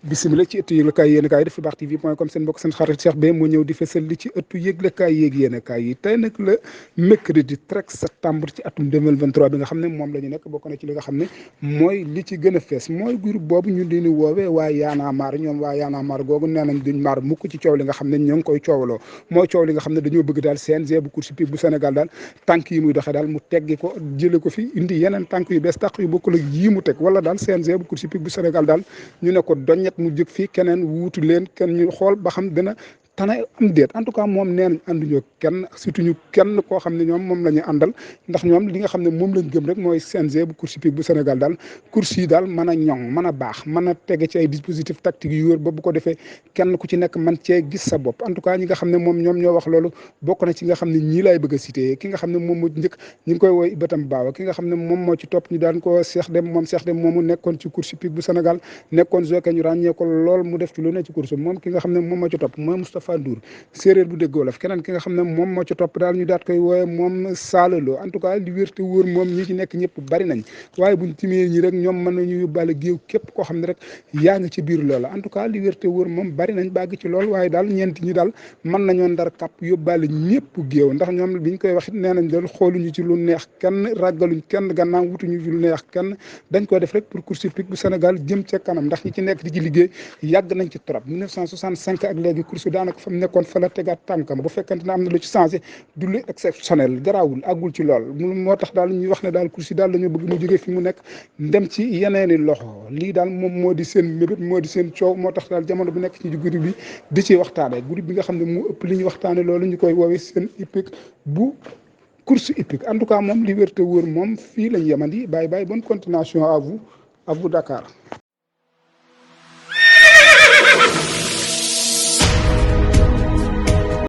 bisimila ci ëttu yëglekaay yéenekaay def xibaar tv.com seen mbokk seen xarit Cheikh Beye moo ñëw di fesal li ci ëttu yëglekaay yéeg yéenekaay yi tey nag la mercredi 13 septembre ci atum 2023 bi nga xam ne moom la ñu nekk bokk na ci li nga xam ne mooy li ci gën a fees mooy groupe boobu ñu leen di woowee waa Y'en a marre ñoom waa Y'en a marre googu nee nañ duñ maar mukk ci coow li nga xam ne ñoo ngi koy coowaloo mooy coow li nga xam ne dañoo bëgg daal CNG bu course hippique bu Sénégal daal tànk yi muy doxee daal mu teggi ko jële ko fi indi yeneen tànk yu bees tàq yu bokkul ak yii mu teg wala daal CNG bu course hippique bu Sénégal daal ñu ne ko doñet mu jëg fii keneen wuutu leen kenn ñu xool ba xam dina tane am déet en tout cas moom nee nañ ànduñoo kenn surtout ñu kenn koo xam ne ñoom moom la ñu àndal ndax ñoom li nga xam ne moom lañ gëm rek mooy CNG bu course hippique bu Sénégal daal course yi daal mën a ñoŋ mën a baax mën a tege ci ay dispositif tactique yu wóor ba bu ko defee kenn ku ci nekk man cee gis sa bopp en tout cas ñi nga xam ne moom ñoom ñoo wax loolu bokk na ci nga xam ne ñii laay bëgg a cité ki nga xam ne moom moo njëkk ñu ngi koy woy Ibatam Baawa ki nga xam ne moom moo ci topp ñu daan ko Cheikh Dem moom Cheikh Dem moomu nekkoon ci course hippique bu Sénégal nekkoon jockey ñu ràññee ko lool mu def ci lu ne ci course moom ki nga xam ne moom moo ci topp mooy Moustapha Ndour séeréer bu dégg wolof keneen ki nga xam ne moom moo ci topp daal ñu daat koy wooye moom saalaloo en tout cas li wér te wóor moom ñi ci nekk ñëpp bari nañ waaye buñ timee ñi rek ñoom mën nañu yóbbaale géew képp koo xam ne rek yaa ngi ci biir loola en tout cas li wér te wóor moom bari nañ bàgg ci lool waaye daal ñeenti ñi daal mën nañoo ndar kàpp yóbbaale ñëpp géew ndax ñoom biñ koy wax it nee nañ daal xooluñu ci lu neex kenn raggaluñ kenn gannaaw wutuñu ci lu neex kenn dañ ko def rek pour course hippique bu Sénégal jëm ca kanam ndax ñi ci nekk di ci liggéey yàgg nañ ci trop 1965 ak léegi course daanaka fa mu nekkoon fa la tegaat tànkam bu fekkente ne am na lu ci changé du lu exceptionnel garaawul àggul ci lool moo tax daal ñuy wax ne daal course yi daal dañoo bëgg mu jógee fi mu nekk dem ci yeneeni loxo lii daal moom moo di seen mébét moo di seen coow moo tax daal jamono bu nekk ci groupe bi di ci waxtaane groupe bi nga xam ne moo ëpp li ñu waxtaane loolu ñu koy woowee seen hippique bu course hippique en tout cas moom li wér te wóor moom fii lañ yemandi bye bye bonne continuation à vous Dakar